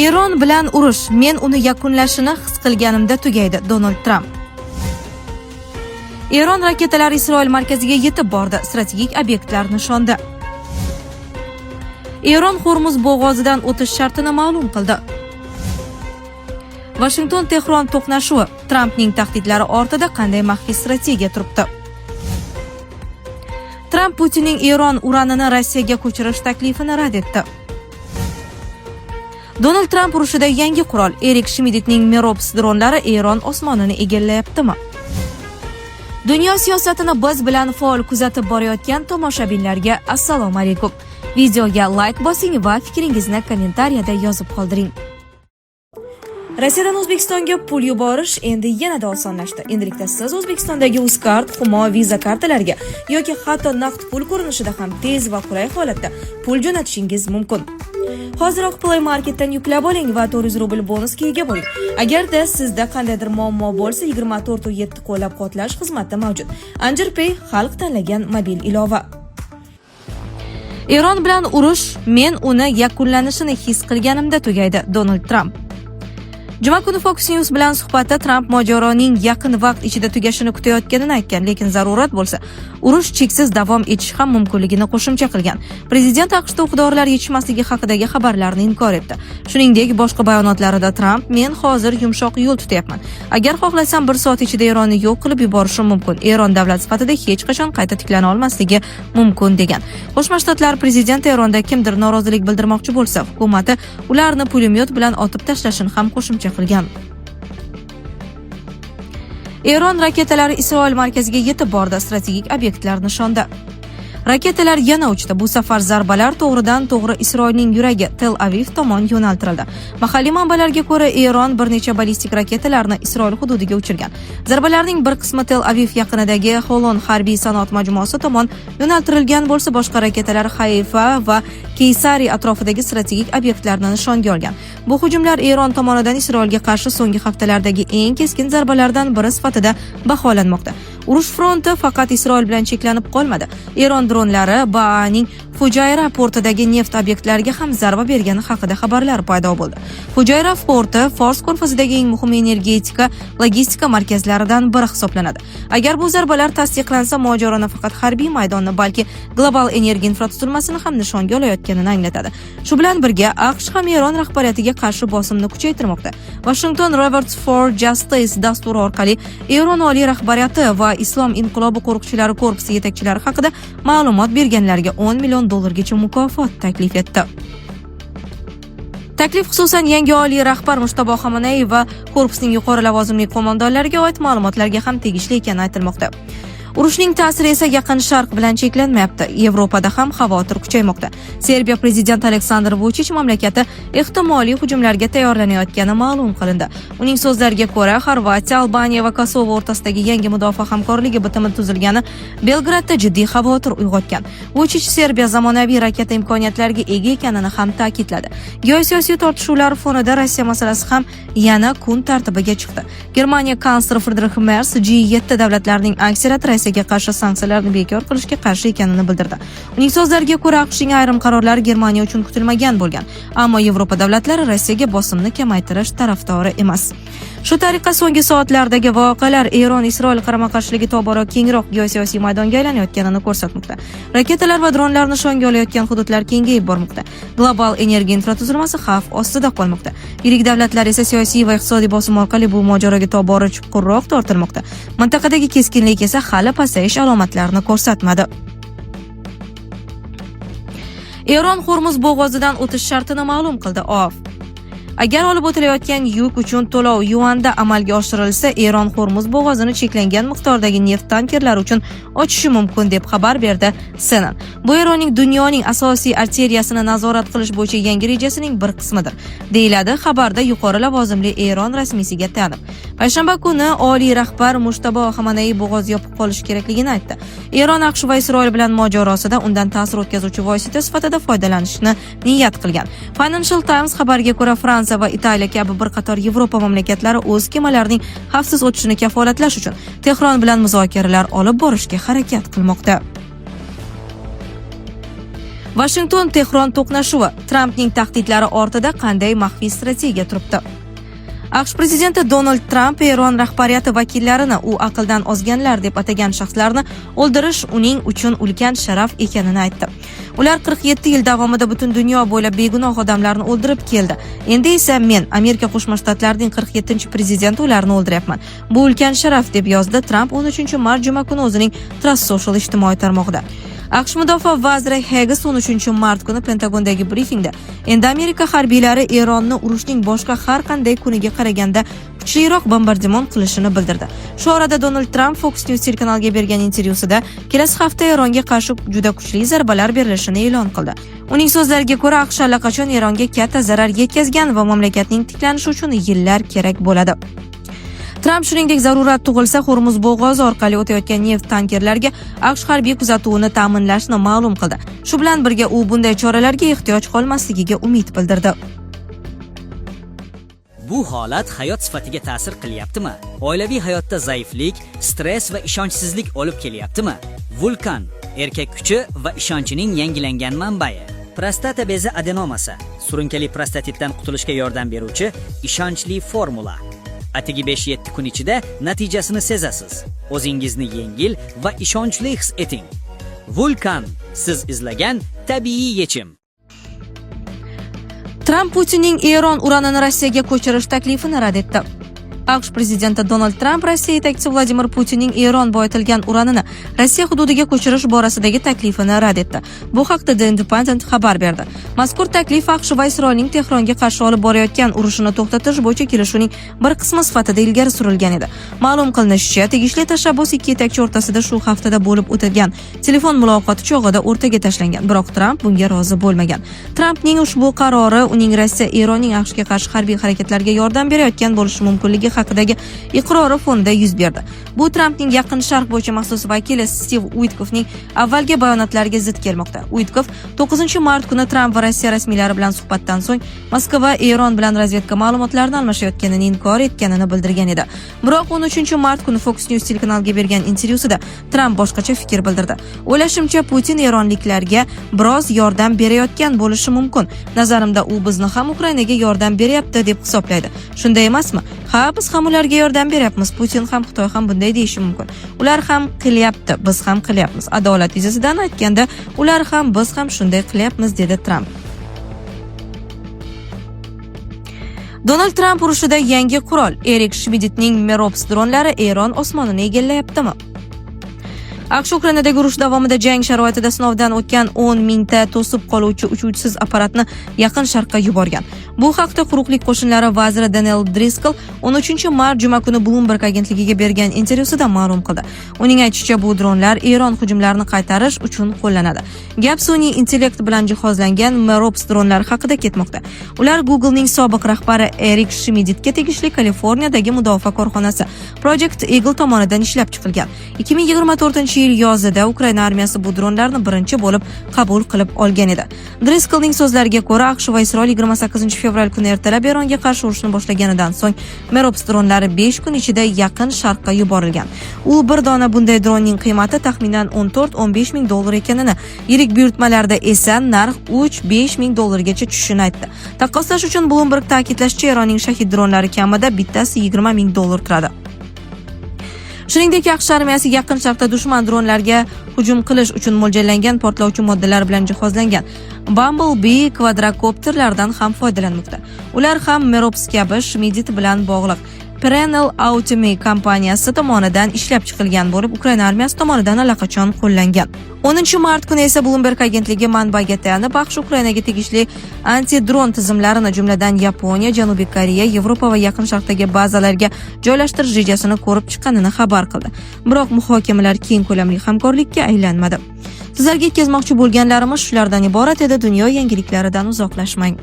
Eron bilan urush men uni yakunlashini his qilganimda tugaydi – Donald Tramp. Eron raketalari Isroil markaziga yetib bordi, strategik obyektlar nishonda. Eron Hormuz bo'g'ozidan o'tish shartini ma'lum qildi. Vashington Tehron to'qnashuvi: Trampning tahdidlari ortida qanday maxfiy strategiya turibdi? Tramp Putinning Eron uranini Rossiyaga ko'chirish taklifini rad etdi. Donald Tramp urushida yangi qurol: Erik Shmidtning Merops dronlari Eron osmonini egallayaptimi? Dunyo siyosatini biz bilan faol kuzatib borayotgan tomoshabinlarga assalomu alaykum. Videoga layk bosing va fikringizni kommentariyada yozib qoldiring. Rossiyadan O'zbekistonga pul yuborish endi yanada osonlashdi. Endilikda siz O'zbekistondagi Uzcard, Humo, Visa kartalariga yoki hatto naqd pul ko'rinishida ham tez va qulay holatda pul jo'natishingiz mumkin. Hoziroq Play Marketdan yuklab oling va 400 rubl bonusga ega bo'ling. Agarda sizda qandaydir muammo bo'lsa, 24/7 qo'llab-quvvatlash xizmati mavjud. Anjir Pay – xalq tanlagan mobil ilova. Eron bilan urush men uni yakunlanishini his qilganimda tugaydi – Donald Tramp. Juma kuni Fox News bilan suhbatda Tramp mojaroning yaqin vaqt ichida tugashini kutayotganini aytgan, lekin zarurat bo'lsa, urush cheksiz davom etishi ham mumkinligini qo'shimcha qilgan. Prezident AQShda o'q-dorilar yetishmasligi haqidagi xabarlarni inkor etdi. Shuningdek, boshqa bayonotlarida Tramp: "Men hozir yumshoq yo'l tutyapman. Agar xohlasam, bir soat ichida Eronni yo'q qilib yuborishim mumkin. Eron davlat sifatida hech qachon qayta tiklana olmasligi mumkin", degan. Qo'shma Shtatlar prezidenti Eronda kimdir norozilik bildirmoqchi bo'lsa, hukumati ularni pulemyot bilan otib tashlashini ham qo'shimcha qilgan. Eron raketalari Isroil markaziga yetib bordi, strategik obyektlar nishonda. Raketalar yana uchdi. Bu safar zarbalar to'g'ridan to'g'ri Isroilning yuragi Tel Aviv tomon yo'naltirildi. Mahalliy manbalarga ko'ra, Eron bir necha ballistik raketalarni Isroil hududiga uchirgan. Zarbalarning bir qismi Tel Aviv yaqinidagi Holon harbiy sanoat majmuasi tomon yo'naltirilgan bo'lsa, boshqa raketalar Hayfa va Keysariya atrofidagi strategik obyektlarni nishonga olgan. Bu hujumlar Eron tomonidan Isroilga qarshi so'nggi haftalardagi eng keskin zarbalardan biri sifatida baholanmoqda. Urush fronti faqat Isroil bilan cheklanib qolmadi. Eron dronlari BAAning Fujayra portidagi neft obyektlariga ham zarba bergani haqida xabarlar paydo bo'ldi. Fujayra porti Fors ko'rfazidagi eng muhim energetika logistika markazlaridan biri hisoblanadi. Agar bu zarbalar tasdiqlansa, mojaro nafaqat harbiy maydonni, balki global energiya infratuzilmasini ham nishonga olayotganini anglatadi. Shu bilan birga, AQSh ham Eron rahbariyatiga qarshi bosimni kuchaytirmoqda. Washington Rewards for Justice dasturi orqali Eron oliy rahbariyati va Islom inqilobi qo'riqchilari korpusi yetakchilari haqida ma'lumot berganlarga 10 million dollargacha mukofot taklif etdi. Taklif xususan yangi oliy rahbar Mujtabo Xamaney va korpusning yuqori lavozimli qo'mondonlariga oid ma'lumotlarga ham tegishli ekani aytilmoqda. Urushning ta'siri esa Yaqin Sharq bilan cheklanmayapti. Yevropada ham xavotir kuchaymoqda. Serbiya prezidenti Aleksandr Vuchich mamlakati ehtimoliy hujumlarga tayyorlanayotgani ma'lum qilindi. Uning so'zlariga ko'ra, Xorvatiya, Albaniya va Kosovo o'rtasidagi yangi mudofaa hamkorligi bitimi tuzilgani Belgradda jiddiy xavotir uyg'otgan. Vuchich Serbiya zamonaviy raketa imkoniyatlariga ega ekanini ham ta'kidladi. Geosiyosiy tortishuvlar fonida Rossiya masalasi ham yana kun tartibiga chiqdi. Germaniya kansleri Fridrix Merz G7 davlatlarining aksariyati Rossiyaga qarshi sanksiyalarni bekor qilishga qarshi ekanini bildirdi. Uning so'zlariga ko'ra, AQShning ayrim qarorlari Germaniya uchun kutilmagan bo'lgan, ammo Yevropa davlatlari Rossiyaga bosimni kamaytirish tarafdori emas. Shu tariqa, so'nggi soatlardagi voqealar Eron-Isroil qarama-qarshiligi tobora kengroq geosiyosiy maydonga aylanayotganini ko'rsatmoqda. Raketalar va dronlar nishonga olayotgan hududlar kengayib bormoqda. Global energiya infratuzilmasi xavf ostida qolmoqda. Yirik davlatlar esa siyosiy va iqtisodiy bosim orqali bu mojaroga tobora chuqurroq tortilmoqda. Mintaqadagi keskinlik esa hali pasayish alomatlarini ko'rsatmadi. Eron Hormuz bo'g'ozidan o'tish shartini ma'lum qildi. OAV. Agar olib o'tilayotgan yuk uchun to'lov yuanda amalga oshirilsa, Eron Hormuz bo'g'ozini cheklangan miqdordagi neft tankerlari uchun ochishi mumkin, deb xabar berdi CNN. Bu Eronning dunyoning asosiy arteriyasini nazorat qilish bo'yicha yangi rejasining bir qismidir, deyiladi xabarda yuqori lavozimli Eron rasmiysiga tayanib. Payshanba kuni oliy rahbar Mujtabo Xamaney bo'g'oz yopiq qolishi kerakligini aytdi. Eron AQSh va Isroil bilan mojarosida undan ta'sir o'tkazuvchi vosita sifatida foydalanishni niyat qilgan. Financial Times xabariga ko'ra, Fransiya va Italiya kabi bir qator Yevropa mamlakatlari o'z kemalarining xavfsiz o'tishini kafolatlash uchun Tehron bilan muzokaralar olib borishga harakat qilmoqda. Vashington Tehron to'qnashuvi: Trampning tahdidlari ortida qanday maxfiy strategiya turibdi? AQSh prezidenti Donald Tramp Eron rahbariyati vakillarini u aqldan ozganlar deb atagan shaxslarni o'ldirish uning uchun ulkan sharaf ekanini aytdi. Ular 47 yil davomida butun dunyo bo'ylab begunoh odamlarni o'ldirib keldi. Endi esa men, Amerika Qo'shma Shtatlarining 47-prezidenti, ularni o'ldiryapman. Bu ulkan sharaf, deb yozdi Tramp 13 mart juma kuni o'zining Truth Social ijtimoiy tarmog'ida. AQSh mudofaa vaziri Hegseth 13 mart kuni Pentagondagi brifingda endi Amerika harbiylari Eronni urushning boshqa har qanday kuniga qaraganda kuchliroq bombardimon qilishini bildirdi. Shu orada Donald Tramp Fox News telekanaliga bergan intervyusida kelasi hafta Eronga qarshi juda kuchli zarbalar berilishini e'lon qildi. Uning so'zlariga ko'ra, AQSh allaqachon Eronga katta zarar yetkazgan va mamlakatning tiklanishi uchun yillar kerak bo'ladi. Tramp shuningdek zarurat tug'ilsa Hormuz bo'g'ozi orqali o'tayotgan neft tankerlariga AQSh harbiy kuzatuvini ta'minlashni ma'lum qildi. Shu bilan birga u bunday choralarga ehtiyoj qolmasligiga umid bildirdi. Bu holat hayot sifatiga ta'sir qilyaptimi? Oilaviy hayotda zaiflik, stress va ishonchsizlik olib kelyaptimi? Vulkan erkak kuchi va ishonchining yangilangan manbai. Prostata bezi adenomasi, surunkali prostatitdan qutulishga yordam beruvchi ishonchli formula. Atigi 5-7 kun ichida natijasini sezasiz. O'zingizni yengil va ishonchli his eting. Vulkan siz izlagan tabiiy yechim. Tramp Putinning Eron uranini Rossiyaga ko'chirish taklifini rad etdi. AQSh prezidenti Donald Tramp Rossiya yetakchisi Vladimir Putinning Eron boyitilgan uranini Rossiya hududiga ko'chirish borasidagi taklifini rad etdi. Bu haqda The Independent xabar berdi. Mazkur taklif AQSh va Isroilning Tehronga qarshi olib borayotgan urushini to'xtatish bo'yicha kelishuvning bir qismi sifatida ilgari surilgan edi. Ma'lum qilinishicha, tegishli tashabbus ikki yetakchi o'rtasida shu haftada bo'lib o'tgan telefon muloqoti chog'ida o'rtaga tashlangan, biroq Tramp bunga rozi bo'lmagan. Trampning ushbu qarori uning Rossiya Eronning AQShga qarshi harbiy harakatlarga yordam berayotgan bo'lishi mumkinligi haqidagi iqrori fonida yuz berdi. Bu Trampning Yaqin Sharq bo'yicha maxsus vakili Stiv Uitkovning avvalgi bayonotlariga zid kelmoqda. Uitkov 9 mart kuni Tramp va Rossiya rasmiylari bilan suhbatdan so'ng Moskva Eron bilan razvedka ma'lumotlarini almashayotganini inkor etganini bildirgan edi. Biroq 13 mart kuni Fox News telekanaliga bergan intervyusida Tramp boshqacha fikr bildirdi. O'ylashimcha, Putin eronliklarga biroz yordam berayotgan bo'lishi mumkin. Nazarimda, u bizni ham Ukrainaga yordam beryapti deb hisoblaydi. Shunday emasmi? Ha, biz ham ularga yordam beryapmiz. Putin ham, Xitoy ham bunday deyishi mumkin. Ular ham qilyapti, biz ham qilyapmiz. Adolat yuzasidan aytganda, ular ham, biz ham shunday qilyapmiz, dedi Tramp. Donald Tramp urushida yangi qurol: Erik Schmidtning Merops dronlari Eron osmonini egallayaptimi? AQSh Ukrainadagi urush davomida jang sharoitida sinovdan o'tgan 10 mingta to'sib qoluvchi uchuvchisiz apparatni Yaqin Sharqqa yuborgan. Bu haqda quruqlik qo'shinlari vaziri Daniel Driscoll 13 mart juma kuni Bloomberg agentligiga bergan intervyusida ma'lum qildi. Uning aytishicha, bu dronlar Eron hujumlarini qaytarish uchun qo'llanadi. Gap sun'iy intellekt bilan jihozlangan Merops dronlari haqida ketmoqda. Ular Googlening sobiq rahbari Erik Schmidtga tegishli Kaliforniyadagi mudofaa korxonasi Project Eagle tomonidan ishlab chiqilgan. 2024 yil yozida Ukraina armiyasi bu dronlarni birinchi bo'lib qabul qilib olgan edi. Driscollning so'zlariga ko'ra, AQSh va Isroil 28 fevral kuni ertalab Eronga qarshi urushni boshlaganidan so'ng Merops dronlari 5 kun ichida Yaqin Sharqqa yuborilgan. U bir dona bunday dronning qiymati taxminan 14-15 ming dollar ekanini, yirik buyurtmalarda esa narx 3-5 ming dollargacha tushishini aytdi. Taqqoslash uchun, Bloomberg ta'kidlashicha, Eronning Shahid dronlari kamida bittasi 20 ming dollar turadi. Shuningdek, AQSh armiyasi Yaqin Sharqda dushman dronlarga hujum qilish uchun mo'ljallangan portlovchi moddalar bilan jihozlangan Bumblebee kvadrokopterlardan ham foydalanmoqda. Ular ham Merops kabi Schmidt bilan bog'liq Perennial Autonomy kompaniyasi tomonidan ishlab chiqilgan bo'lib, Ukraina armiyasi tomonidan allaqachon qo'llangan. 10 mart kuni esa Bloomberg agentligi manbaga tayanib, AQSh Ukrainaga tegishli antidron tizimlarini, jumladan, Yaponiya, Janubiy Koreya, Yevropa va Yaqin Sharqdagi bazalarga joylashtirish rejasini ko'rib chiqqanini xabar qildi. Biroq muhokamalar keng ko'lamli hamkorlikka aylanmadi. Sizlarga yetkazmoqchi bo'lganlarimiz shulardan iborat edi. Dunyo yangiliklaridan uzoqlashmang.